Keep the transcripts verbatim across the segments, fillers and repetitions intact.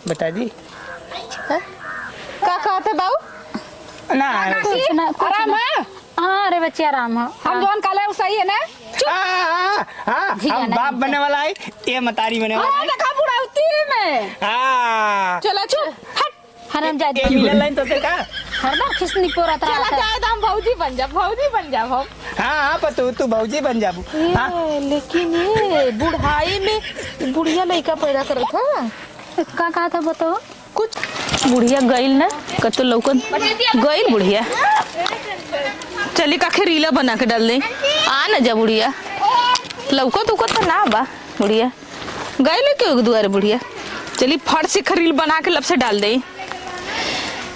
बता दी। का कहत है बाऊ? ना, कुछ ना, कुछ आराम ना। है? हाँ, अरे बच्चे, आराम है। हम हाँ। जौन कहले, उ सही है ना? चुप। हाँ, हाँ, हाँ, हाँ, धिया हम ना बाप इनके। बने वाला है, ये मतारी बने वाला हाँ, है। देखा बुढ़ौती में। हाँ। चलो, चुप, हट। हरामजादी। ये मिलल नहीं तो से का? हरदम खिसनी पोरत चलो, रहत है। जाए तो हम भौजी बन जाब, भौजी बन जाब हम। हाँ, हाँ, पतोहू, तू भौजी बन जाबू। ये, हाँ। लेकिन ये बुढ़ाई में बुढ़िया लइका पैदा करत है। का कहत है बताओ? कुछ बुढ़िया गइल ना, कतो लौकत गइल बुढ़िया। चली काखे रीला बना के डाल दे। आ न जा बुढ़िया, लौकत उकत त ना बा बुढ़िया। गइल केहू के दुआरे बुढ़िया। चली फट से रील बना के लब से डाल दे।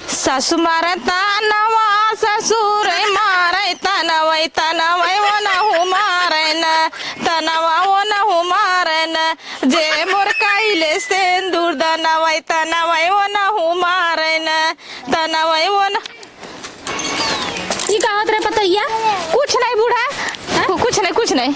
सासु मारे तानवा, ससुर मारे तानवा, तानवा वो नहु मारे न, तानवा वो नहु मारे न। जे मोर कइले सेंदूर दनवै तनवै ओनहु मारै न, तनवै ओन। ई का होत रहे पतोहिया? कुछ नहीं बूढ़ा, हाँ? कु-, कुछ नहीं, कुछ नहीं।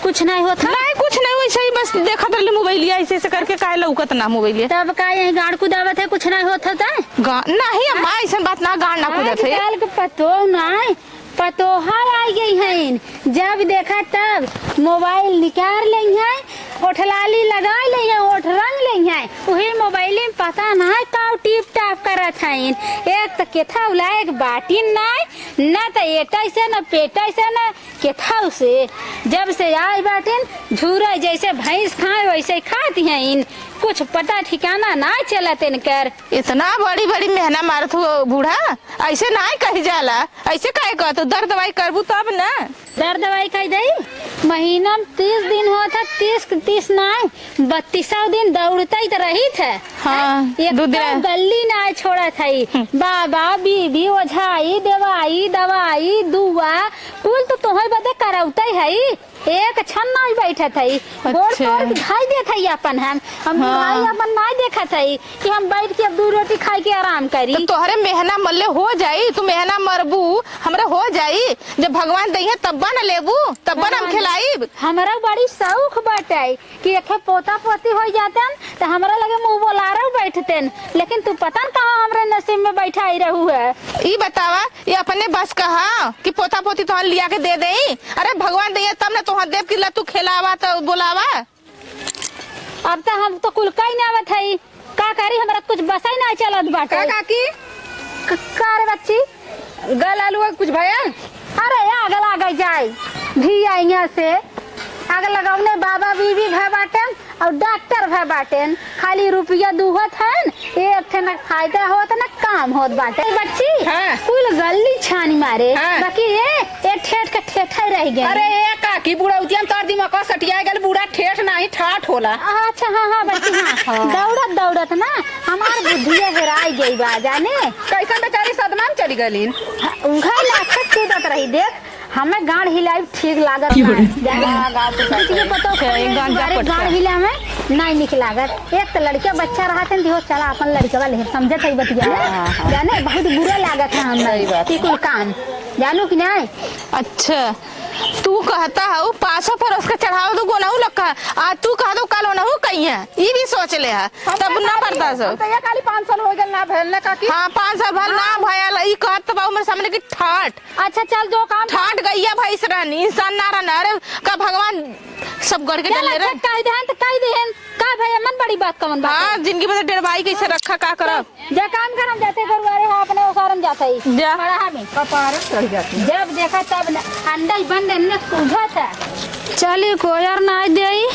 कुछ नहीं होत है? नहीं, कुछ नहीं, वैसे ही बस देखत रहली मोबाइलिया, ऐसे ऐसे करके काहे लौकत ना मोबाइलिया। तब का यही गाड़ कुदावत है, कुछ नहीं होत है तै? गा-, नहीं अम्मा, ऐसन बात ना, गाड़ ना कुदत है। आजकल के पतोह नहीं, पतोहा आइ गई हैं, जब देखा तब मोबाइल निकार लेइहैं, ओठलाली लगाइ लेइहैं, ओठ रंग लेइहैं, उही मोबाइल में पता नाहीं का टिप टाप करत हैं। एक त केथाउ लायक बाटिन नाहीं, न त एटै से, न पेटै से, न केथाउ से। जब से आइ बाटिन, झूरा जैसे भैंस खाए वैसे खाती हैं, कुछ पता ठिकाना नाहीं चलत इनकर। इतना बड़ी बड़ी मेहना मारत हो बूढ़ा, ऐसे नाहीं कही जाला। ऐसे काहे कहत हो? दर दवाई करबू तब न। दर दवाई कहि देई। महीना में तीस दिन होत है, तीस, तीस नाहीं, बत्तीसौ दिन दौड़तै त रहित है। हाँ, हैं? एक दू दिन। गल्ली नाहीं छोड़त है। हम्म। बाबा, बीबी, ओझाई, देवाई, दवाई, दुआ, कुल त तोहै बदे करौतै है। एक क्षण नाहीं बैठत है। गोड़ अच्छा। तोड़ के धइ देत है अपन हम। हम हाँ। बुढ़ाई अपन नाहीं देखत है कि हम बैठ के अब दू रोटी खाइ के आराम करी। तो तोहरे मेहना मरले हो जाई, तू मेहना मरबू, हमरा हो जाई। जब भगवान दइहैं तब्बा न लेबू, तब्बा न हम भगवान खिलाइब। हमरा बड़ी शौक बाटै कि एक ठे पोता पोती होइ जातन त हमरा लगे मुँह बोलारौ बैठतेन, लेकिन तू पता न कहाँ हमरे नसीब में बैठाई रहू है। ई बतावा, ये अपने बस का ह कि पोता पोती तोहन लिया के दे देई? अरे भगवान दइहैं तब न तोहन देब कि ला तू खेलावा त बोलावा। अब त हम त कुल कइ न आवत हई, का करी, हमरा कुछ बसै नाहीं चलत बाटै। का काकी? क-, का रे बच्ची? गल आलू कुछ भया? अरे आग लागै जाए, धिया इहाँ से आग लगौने बाबा बीबी भए बाटेन। अउर डॉक्टर भए बाटेन, खाली रुपया दुहत हन, एक ठे न फायदा होत न काम होत बाटे। ए बच्ची, हाँ। कुल गल्ली छानी मारे, हाँ। बाकी ये, ये ठेठ के ठेठा ही रहि गए। अरे ए काकी, बुढ़ौतिया में तोर दिमाग सटिया गल, बूढ़ा ठेठ नाहीं ठाठ होला। अच्छा, हाँ, हाँ, बच्ची, हाँ। हाँ। दौड़त, दौड़त ना हमार बुद्धिया हेराइ गई बा, जाने। कैसन बेचारी सदमा में चली गलिन? हाँ, उघार लाखत कूदत रही, देख। हमें गाड़ हिलाई ठीक लागत ना। जाने हाँ, गाड़ तो किसी के पतो अच्छा, ये गाड़ जा अरे पटका। गाड़ हिला में नहीं निक लागत। एक तो लड़के बच्चा रहत हैं, दिहो चला अपन लड़कवा ले, समझत है बतिया ने। हाँ, हाँ। जाने बहुत बुरा लागत है हमें। सही बात। कि कुल काम, जानू कि नहीं? अच्छा, तू कहता हऊ पाँच सौ परोस के चढ़ाओ तो गोनहू लक्का, आ तू कह दो कल ओनहू कहीं है, ई भी सोच ले है। हम तब तो ना खाली, बर्दाश्त हो। हम तो ये खाली पाँच सौ हो गल ना भैल ना काकी। हाँ, पाँच सौ भल ना हाँ। भयल, ई कहत बा हमरे सामने की ठाठ। अच्छा, चल जो काम ठाठ गइया भैंस रहनी, इंसान ना रहना। अरे, का भगवान सब गढ़ के चल, डलले अच्छा, रहे? कह देहन त कह देहन। का भैया, मन बड़ी बात कवन बात हाँ, है? जिंदगी भर डेढ़वाई कैसे रखा, का करब? जा काम करम, जाते घरवारे हो, अपने ओसारम जाते ही। जा। पड़हा में। कपारे चढ़ जाते। जब देखा तब न, अंडा ही बंद, न सूझा था। चली, कोयर ना देई,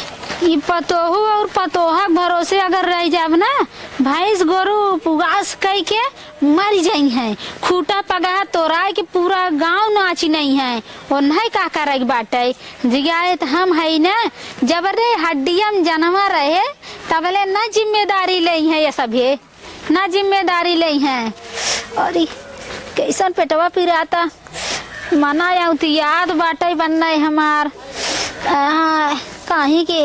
ई पतोहू और पतोहा के भरोसे अगर रह जाब ना, भैंस गोरू उपवास कई के मरि जइहैं। खूँटा पगहा तोराइ के पूरा गाँव नाचि नइहैं। ओन्हैं का करइ के बाटइ? जिगाए त हम हई न, जबरे हड्डिया में जनवा रहे, तबले न जिम्मेदारी लेइहैं ये सभे, न जिम्मेदारी लेइहैं। अरे, कइसन पेटवा पिराता, मना अउतियात बाटइ बनइ हमार। आ, काहे के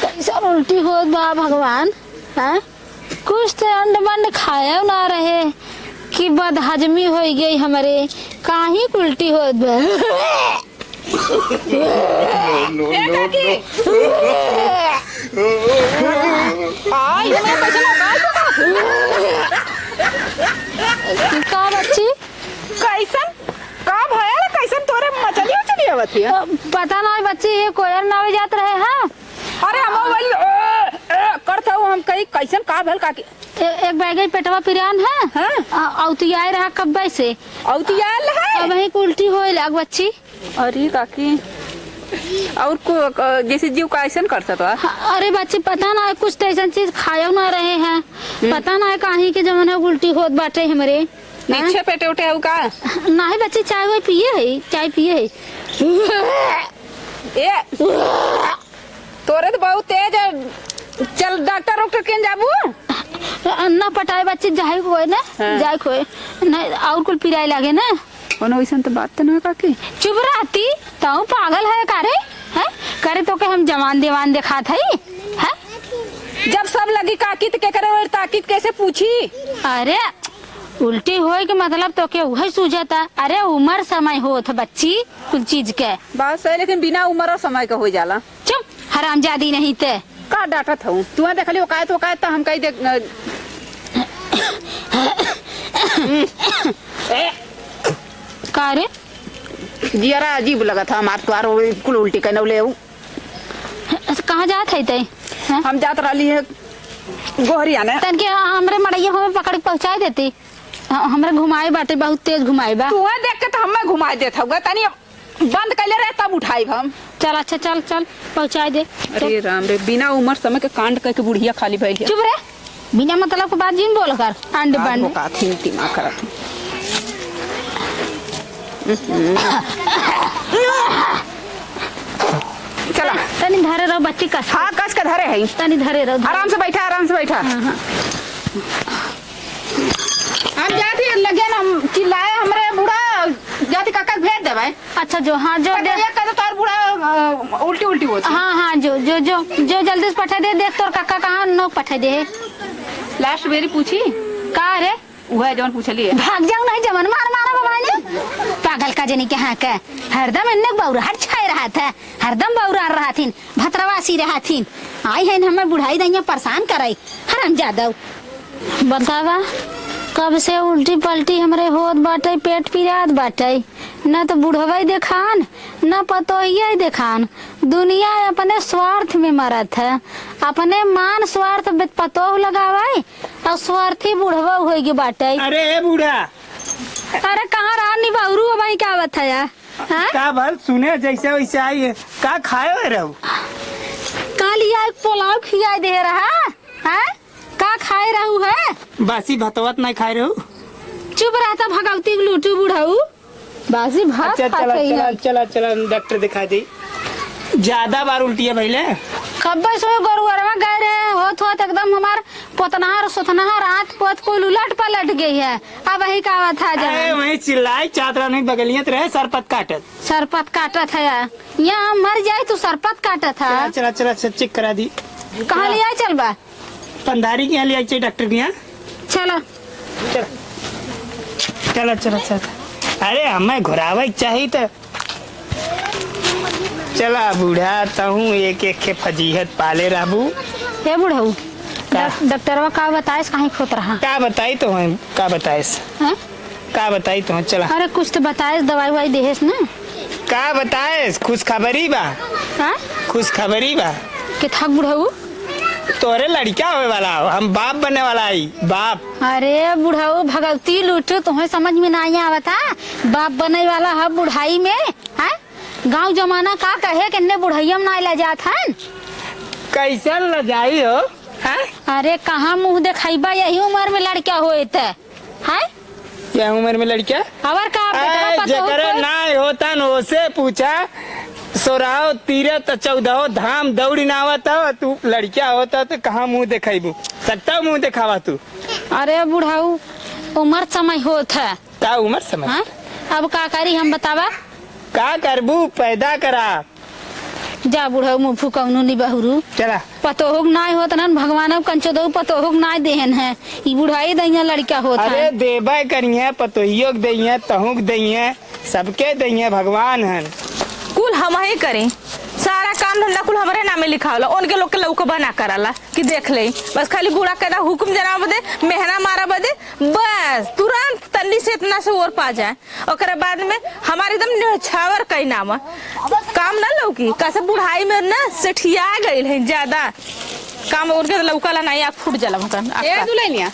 कइसन उल्टी होत बा भगवान, हैं? कुछ त अंड बंड खाया ना रहे। ई बदहजमी होइ गई हमरे, काहे क उल्टी होत बा। ए काकी! आई, हमरा कैसन औकात बा? का बच्ची? कैसन? का भयल? कैसन तोरे मचली उचली आवत हिया? अ, पता नाहीं बच्ची, ये कोयर नावे जात रहे हैं। अरे हम वही, ए, ए, करत हूँ, हम कही कैसन का भयल काकी? ए-, एक बैगे पेटवा पिरान है। हाँ। आ, अउतियाए रहा कब्बे से। अउतियाए रहा? अबहीं क उल्टी होए लाग बच्ची। अरे काकी, और को, क-, जैसे जीव कैसन करत बा? ह-, अरे बच्ची, पता ना है, कुछ तो ऐसन चीज खायो ना रहे हैं। हम्म। पता ना है काहे के जवन है उल्टी होत बाटे हमरे। नीचे पेटे उठे हऊ का? नाहीं बच्ची, चाय वाय पिए है, चाय पिए है। ए, तोरे तो बहुत तेज है। चल डॉक्टर उक्टर किन जाबू? ना पटाए बच्ची, जाए कोई ना, हाँ। जाए कोई। नहीं, और कुल पिराए लागे ना। कोनो वैसन तो बात तो ना काकी। चुप रहती, तू पागल है का रे? हैं? करे तोके हम जवान देवान देखात हई? हैं? जब सब लगी काकी त केकरे ओर ताकीत कैसे पूछी? अरे, उल्टी होए के मतलब तोके उहे सूझता। अरे, उमर समय होत बच्ची, कुल चीज के। बात सही, लेकिन बिना उमर और समय के हो जाला। चुप, हरामजादी नहीं ते। का डांटत हऊ? तू देखली ओकायत, ओकायत तो हम कही देख, अ, का रे? जियरा अजीब लगत ह हमार, तोहार कुल उल्टी कइने ले ऊ। कहाँ जात है तै? हैं? हम जात रहली है गोहरिया ने। तनके हमरे मड़ैया हमें पकड़ के पहुँचाए देती। ह-, हमरे घुमाए बाटे, बहुत तेज घुमाए बा। तू देख के तो हमें घुमाए देत हउगा, तनी बंद कइले रहे तब उठाइब हम। चल, अच्छा, चल, चल, पहुँचाए दे। अरे राम रे, बिना उमर समय के कांड कइके बुढ़िया खाली भइल है। चुप रे, बिना मतलब के बात जिन बोल कर, अंड आज बंड। बोकात ही दिमाग खराब। चला। तनी धरे रहो बच्ची, कस। हाँ, कस के धरे है। तनी धरे रहो, धरे। आराम से बैठा, आराम से बैठा। हाँ, हाँ। हम जाती लगे ना, हम चिल्लाए हमरे बूढ़ा, जाती काका के भेज देबै। अच्छा, जो, हाँ, जो दे। ये कह दो तोर बूढ़ा, अ, उल्टी उल्टी होती। हाँ, हाँ, जो, जो, जो, जो जल्दी से पठा दे, देख तोर काका कहाँ नोक पठा दे। लास्ट बेरी पूछी। का रे? उहे जौन पूछली है। भाग जाओ नहीं जवन मार मारा बाबा ने। पागल का जनी के हाँ के। हरदम इन्ने बौराहट छाए रहत है। हरदम बौरार रहथिन। भतरवासी रहथिन। आई हैं हमें बुढ़ाई दैया परेशान करे। हरामजादव। बतावा, कब से उल्टी पल्टी हमरे होत बाटे, पेट पिरात बाटे। न तो बुढ़वई देखान, न पतोहिया देखान। दुनिया अपने स्वार्थ में मरत है। अपने मान स्वार्थ बे-, पतोह लगावे और स्वार्थी बुढ़वा होई गई बाटे। अरे ए बूढ़ा। अरे कहाँ रहा निबौरू, अब ई का बताया? हाँ? का भल सुने जैसे वैसे आई है। का खाए हुए रहू? काल या एक पुलाव खियाए दे रहा। हाँ? का खाए रहू है? बासी भतवत नहीं खाए रहू? चुप रहता भगवती के लूटू बुढ़ऊ। बासी भात अच्छा, खा चला, के चला, यहाँ। चला, चला, डॉक्टर दिखा दे। ज्यादा बार उल्टी है भइले। कब्बे से गरुअरवा गए रहे, होत, होत एकदम हमार पोतनहर, सोतनहर, आंत पोत कुल उलट पलट गई है। अब वही का बात है अरे, जरा। वहीं चिल्लाई, चादरा नहीं बगलियत रहे, सरपत काटत। सरपत काटत है। यहाँ मर जाए तो सरपत काटत है। चला, चला, चला, चेक करा दी। कहाँ ले आए चल बा? पंधारी के यहाँ ले आइके डॉक्टर के यहाँ। चलो। चलो। चलो, चलो, चलो। अरे, हमें घुरावे के चाही त। चला बूढ़ा, तहूँ एक एक के फजीहत पाले रहबू। हे बुढ़ऊ, का? डॉक-, डॉक्टरवा का बताइस, काहे खोत रहा? का बताई तो है, का बताइस? हैं? का बताई तो, चला। अरे कुछ तो बताइस, दवाई ववाई देहेस ना। का बताइस? खुशखबरी बा। हाँ? खुशखबरी बा। के थाक बुढ़ऊ? तोरे लड़का होवे वाला हो, हम बाप बने वाला ही, बाप। अरे बुढ़ऊ, भगवती लूटू, तुम्हें समझ में नहीं आवत है? बाप बने वाला है बुढ़ाई में, हैं? गाँव जमाना का कहे कि इन्ने बुढ़ैया में ना ले जात हन। कैसन लजाई हो, हैं? अरे कहाँ मुँह देखाइबा यही उम्र में लड़का होए त, हैं? यह उम्र में लड़का? अवर का बेटवा आए, पतोहू जेकरे को? नाय होता न ओसे पूछा, सोराहो तीरथ चौदहो धाम दौड़ी ना आवत हो, तू लड़का होता तो कहाँ मुँह देखाइबू? सकता मुँह देखावा तू? अरे बुढ़ऊ, उम्र समय होत है। का उम्र समय? हाँ? अब का करी हम बतावा? का करबू? पैदा करा। जा बुढ़ऊ मुफु कौनो निबहुरू। चला। पतोहुक नाय होत रहन, भगवान अब कंचो दऊ पतोहुक नाय देहन है। ई बुढ़ाई दइया लड़का होत अरे है। देबे करिहे, पतोहियो के दइहे, तहूक दइहे, सबके दइहे, भगवान हन। कुल हमही करी, सारा काम धंधा कुल हमरे नामे लिखावला, उनके लोग के लौकबा ना कराला कि देख ले। बस खाली बूढ़ा के दा हुकुम जना बदे, मेहना मारा बदे, बस तुरंत तन्नी से इतना से ओर पा जाए। ओकरे बाद में हमार एकदम निहछावर कई नाम है। काम ना लौकी, कैसे बुढ़ाई में ना सेठिया गइल है ज्यादा। काम उनके तो लौका ला नहीं, आँख फूट जाला उनकर। ए दुल्हनिया,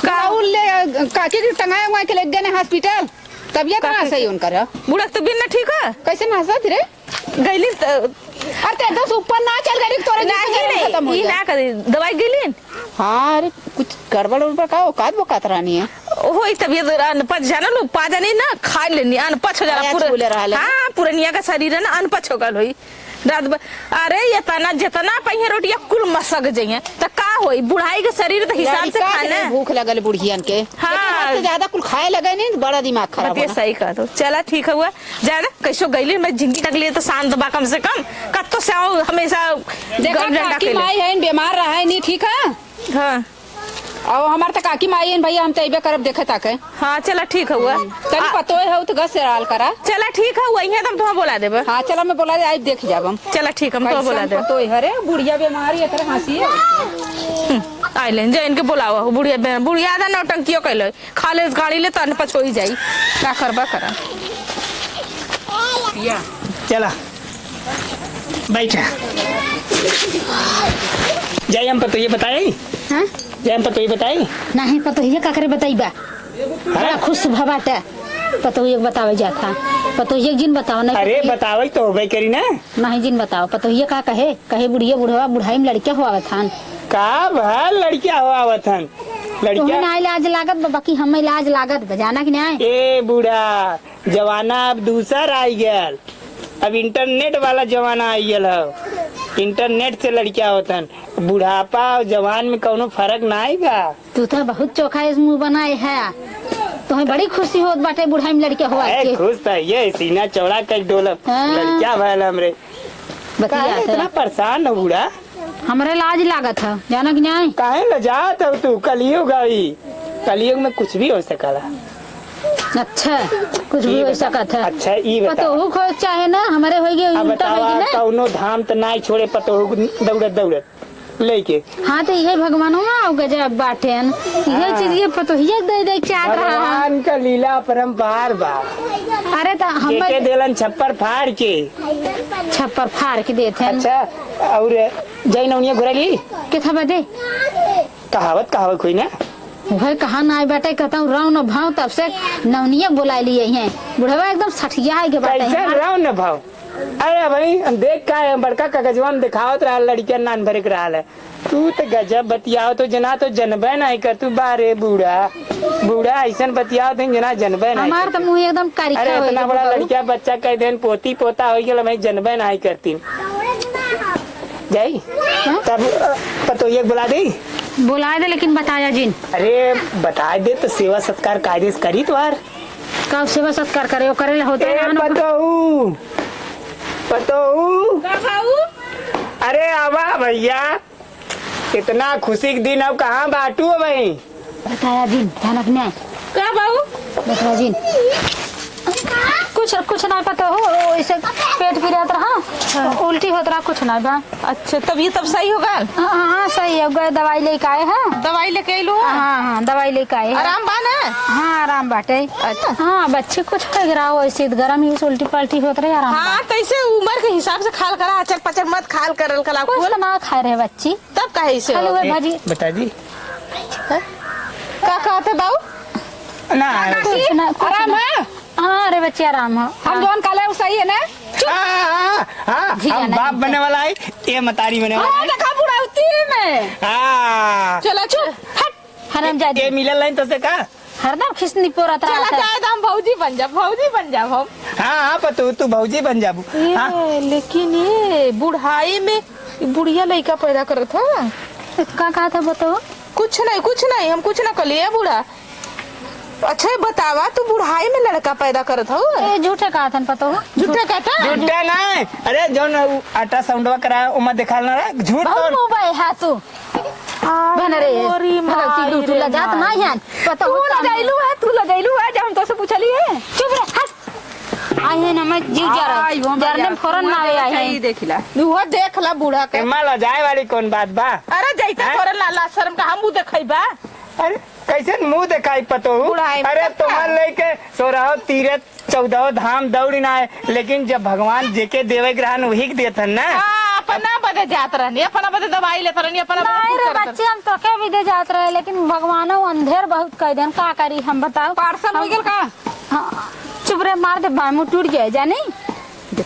का? और ले, काकी के टंगाए हुआ के ले गए ने हॉस्पिटल, तबियत ना काकी सही के उनकर है। बूढ़ा के तबियत ना ठीक है? कैसे ना हंसत रे? गइली त अरे ते दस ऊपर ना चल गइली, तोरे जीव के नहीं, जलन खत्म हो ई गया। ना करी, दवाई गइली? हाँ, अरे कुछ गड़बड़ उड़बड़ का औकात बोकात रहनी है। ओहो, ई तबियत अनपच जाना लो, पा जानी ना, खा लेनी, अनपच हो जाला अरे, पूरा। छूले रहले। हाँ, पुरनिया का शरीर है ना, अनपच हो गल होई। रात भर, अरे, ये तना, जितना पहिए रोटिया कुल मसक जइहे, त का होई? बुढ़ाई के शरीर त हिसाब से लड़का खाना। के भूख लगल बुढ़ियन के। हाँ। लेकिन हद से ज्यादा कुल खाए लगे नहीं, बड़ा दिमाग खराब बतिया होला। सही कहा तो। चला, ठीक हुआ। ज्यादा कैसो गइली, मैं जिंदगी तक लिए तो शांत बा कम से कम। कत्तो से आओ, हमेशा देखा, गम डंडा काकी के ले। माई है, बीमार रहा है नहीं, ठीक है? हाँ। और हमार तो काकी माई है भैया, हम तो अइबे करब देखे ताके। हाँ, चला ठीक हुआ। तनी आ- पतोय हो तो गस से राल करा। चला ठीक है, वही है, तब तुम्हें बोला देबे। हाँ, चला मैं बोला दे, आई देख जाब हम। चला ठीक, हम तो कैसन बोला देबे। पतोय है रे, बुढ़िया बीमारी है, तेरे हंसी है। हम्म, आई लेन, जा इनके बोलावा, बुढ़िया बे-, बुढ़िया आधा नौटंकियो कैले। खाले गाड़ी ले तन पछोई जाई, का करबा करा। चला, बैठा। जाई हम पतोहिया बताई? हाँ? जाई हम पतोहिया बताई? नहीं, पतोहिया का करे बताई बा? हाँ? बड़ा खुश भवा बाटे। पतोहिया के बतावे जात हा। पतोहिया के जिन बताओ, नहीं अरे, पतोहिया बतावे तो होबे करी ना। नहीं जिन बताओ, पतोहिया का कहे? कहे बुढ़िया बुढ़वा, बुढ़ाई में लड़किया हो आवत हन। का भल लड़किया हो आवत हन? लड़किया तोहे ना लाज लागत बा, बाकी हमें लाज लागत बा, जाना कि नहीं? ए बूढ़ा, जमाना अब दूसर आई गयल। अब इंटरनेट वाला जमाना आई गयल हौ। इंटरनेट से लड़किया होतन। बुढ़ापा और जवान में कौनो फर्क नाई बा। तू तो बहुत चोखा इस मुंह बनाए है। तोहे बड़ी खुशी होत बाटे बुढ़ाई में लड़किया हो ए, आके। खुश त ये सीना चौड़ा कर डोलब। हाँ। लड़किया भयल हमरे। बतिया काहे तो। इतना परेशान हो बूढ़ा? हमरे लाज लागत ह, जाना कि नहीं? काहे लजात हो तू? कलयुग आई, कलयुग में कुछ भी हो सकला। अच्छा, कुछ भी ई हो बता, सकत है। अच्छा, ई बता। पतोहू खोज चाहे ना, हमरे होई गए, अब उल्टा बतावा, होई गए ना। कौनो धाम त नाई छोड़े पतोहू दौड़त दौड़त लेके। हाँ, तो इहे भगवानवा गजब बाटेन, इहे हाँ। चीज ये पतोहिया दे दे चाहत रहा। भगवान का लीला अपरंपार बा। अरे, तो हम जेके देलन छप्पर फाड़ के। छप्पर फाड़ के देत हैं। अच्छा, और जय नौनिया घुरैली? के था बदे? कहावत, कहावत कोई ना। वह कहा ना आए बेटा, कहता हूँ राव न भाव, तब से नौनिया बुला लिए हैं। बुढ़वा एकदम सठिया है के बाटे कैसे हैं। राव न भाव? अरे भाई, हम देख का है, बड़का कागजवा में दिखावत रहा, लड़कियां नान भरे के रहा है। तू तो गजब बतियाओ, तो जना तो जनबे नहीं कर तू। बारे बूढ़ा, बूढ़ा ऐसन बतियाओ, तो जना जनबे नहीं हमार कर तो तू। मुंह एकदम करिखा अरे, हो इतना गया बड़ा बहू। लड़किया बच्चा कह देन, पोती पोता हो गया, मैं जनबे नहीं करती। जाई? हाँ? तब, अ, पतोहिया के बुला दे? बुला दे, लेकिन बताया जिन। अरे, बता दे तो सेवा सत्कार कायदे से करी तुम्हार। का सेवा सत्कार करे? ओकरे ला होते ए, ना, ना। पतोहू, पतोहू। का भाऊ? अरे, आवा भैया। इतना खुशी के दिन, अब कहाँ बाटू हो भाई? बताया जिन, भनक न्याय। का बाऊ? बताया जिन। कुछ, कुछ ना पता हो, ऐसे पेट पिरात रहा, हाँ। उल्टी होत रहा, कुछ ना बा। अच्छा, तब ये तब सही हो गल? हाँ, हाँ, सही हो गए, दवाई लेके आए हैं। दवाई लेके आइलू? हाँ, हाँ, दवाई लेके आए हैं। आराम बा ना? हाँ, आराम बाटे। अच्छा। हाँ, बच्ची कुछ हो रहा हो, ऐसे गरम ही से उल्टी पल्टी होत रहे, आराम बा। हाँ, तो ऐसे उम्र के हिसाब से खाल करा, अचर पचर मत खाल करल कला कुछ कुल। तो ना खाए रहे बच्ची। तब काहे से खाली हो? वह ए, भाजी। बता दी। हैं? का कहत है बाऊ? ना, ना, कुछ ना, कुछ आराम ना। है? हाँ, अरे बच्चे, आराम हो। हम हाँ। जौन कहले, उ सही है ना? चुप। हाँ, हाँ, हाँ, झिझिया हम ना बाप झिझिया। बने वाला है, ये मतारी बने वाला हाँ, है। देखा बुढ़ौती में। हाँ। चला, चुप, हट। हरामजादी। ये मिलल नहीं तो से का? हरदम खिसनी पोरत चला रहत है। जाए तो हम भौजी बन जाब, भौजी बन जाब हम। हाँ, हाँ, पतोहू, तू भौजी बन जाबू। ये, हाँ। लेकिन ये बुढ़ाई में बुढ़िया लइका पैदा करत है। का कहत है बताओ? कुछ नहीं, कुछ नहीं, हम कुछ ना कहली, ए बूढ़ा। अच्छा, ये बतावा, तू बुढ़ाई में लड़का पैदा करत हऊ? ए, झूठे कहत हन पतोहू। झूठे कहता? झूठे ना। अरे, जौन उ अल्ट्रासाउंडवा करा, ओमा देखाल ना रहा, झूठ बहुत तोर। मुंह बाए हा तू। बन रे, मोरी भगवती माई तू, तू रे लजात माई। ना हन। पतोहू तू लजाइलू है, तू लजाइलू है, जब हम तोसे पूछली है। चुप रे, हट। आई है ना, मैं जीव जा रहा। आई, वो जरने भैया, में फोरन ना आवे, आई है। देख ला। वो देख ला बूढ़ा के। एमा लजाए वाली कौन बात बा? अरे, जैसे हैं? फोरन ला, ला शर्म का हम मुंह देखइबा। अरे, कैसे मुंह देखाई पतोहू? बुढ़ाई में अरे, देखा। तोहर लइके सोरहो तीरथ चौदहो धाम दौड़ी ना है, लेकिन जब भगवान जेके देवे के रहन वही के देत हन ना। हाँ, अपना बदे जात रहनी, अपना बदे दवाई लेत रहनी, अपना बदे नहीं कुछ रे करत बच्ची, हम तोके भी दे जात रहे, लेकिन भगवानो अंधेर बहुत कह देन, का करी हम बताओ? पार्सल हो हम गेल का? हाँ, चुप रे, मार दे, बामू टूट जाए, जानी?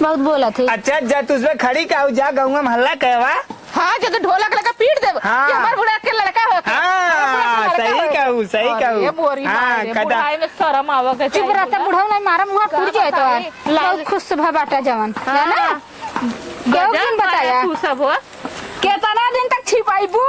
बहुत बोलत है। अच्छा, जा तू उसमें खड़ी का हो, जा गौवा में हल्ला कहवा। हाँ, जो तो ढोलक लगा पीट देब। हाँ। कि हमार बुढ़ा के लड़का हो के। हाँ, हमार बुढ़ा के लड़का सही हो। कहू, सही अरे, कहू। ये मोरी हाँ, माई रे, कदा- बुढ़ाई में शर्म आवे के चुप चाहिए रहता, बुढ़ा। बुढ़ऊ नहीं मारा, मुँह फूट जाए तो। लाज। बहुत खुश भा बाटा जवन, हाँ। जाना? केहू गजब किन बताया? मारा तू सब हो। केतना दिन तक छिपाइबू?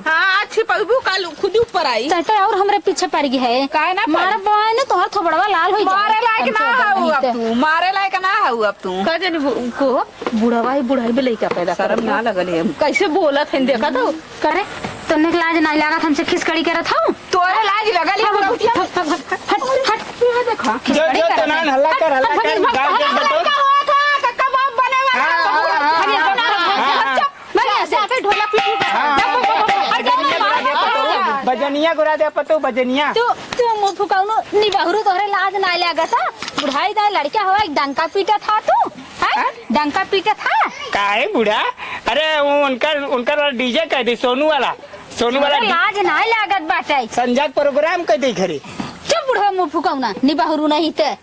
हाँ, आज छिपाइबू, काल खुद ही ऊपर आई। चाचा और हमरे पीछे पड़ गई है। काहे ना पड़ी? मारा बहन, तोहर थोबड़वा लाल हो जाए। मारे लायक ना हऊ अब तू, मारे लायक ना हऊ अब तू। का जाने वो, को बुढ़वा ही बुढ़ाई में लइका पैदा शर्म करत ना हो। लगल है। कैसे बोलत है, देखा तो। करे, तोने के लाज नाई लागत, हमसे खिसकड़ी करत हऊ? तोरे लाज लगल है, हट, बुढ़ौतिया। हट, हट, हट, हट। ये देखा। जो, खिसकड़ी जो करत तो है। नान हल्ला कर, हल्ला हट, कर, हट, गाल हट, के हट, बटोर। हट, हट, हट, कबाब बने वाला हाँ, है, हाँ, हाँ, हट, हाँ, हट, हाँ, हट, हाँ, हट, हाँ। चल, बनिया से आके ढोलक पीट। हाँ, हाँ, हाँ, हाँ। बजनिया गुरा दे पतोहू, बजनिया गुरा दे पतोहू, बजनिया। तू, तू मुंह फुकाउनो निबहरो, तोहरे लाज नाई लागत है? बुढ़ाई दाई लड़का हो, एक डंका पीटत हा तू? हैं? हैं? डंका पीटत हा? काहे बूढ़ा? अरे वो उनकर, उनकर वाला डीजे कह दे, सोनू वाला, सोनू वाला अरे डी-, लाज नाई लागत बाटे। संजय के प्रोग्राम कह दे घरे। चुप बुढ़वा मुंह फुकाउना, निबहरो नहीं ते।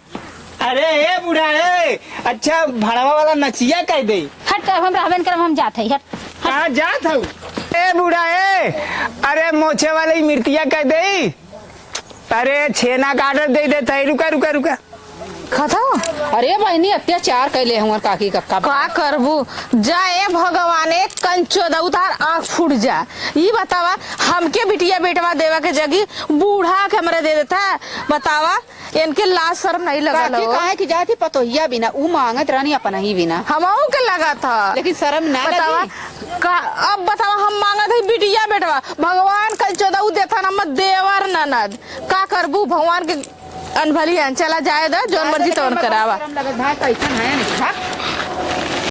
अरे ए बूढ़ा ए, अच्छा भड़वा वाला नचिया कह दे। हट, अब हम रहबे न करब, हम जात हई, हट, हट। कहाँ जात हऊ? ए बूढ़ा ए, अरे मोछे वाले ई मिर्तिया कह दे। अरे छेना का ऑर्डर दे देत हई, रुका, रुका, रुका। खात हो? अरे बहिनी, अत्याचार कैले हमार काकी कक्का। का करबू? जा ए भगवान, एक कंचो द उतार, आँख फूट जा। ई बतावा, हमके बिटिया बेटवा देवा के जगी बूढ़ा के हमरे दे देता है। बतावा, इनके लाज शर्म नहीं लगल काकी हो? काहे की जाती पतोहिया बिना, ऊ मांगत रहनी अपना ही बिना। हमहू के लगा था। लेकिन शर्म ना बतावा, लगी? का, अब बतावा, हम मांगत है बिटिया बेटवा, भगवान कंचो द ऊ देता ना, मत देवर ननद। का करबू, भगवान के अनभली हन, चला जाए द, जौन मर्जी तौन करावा। शर्म लगत भाई, कैसन है, भाग।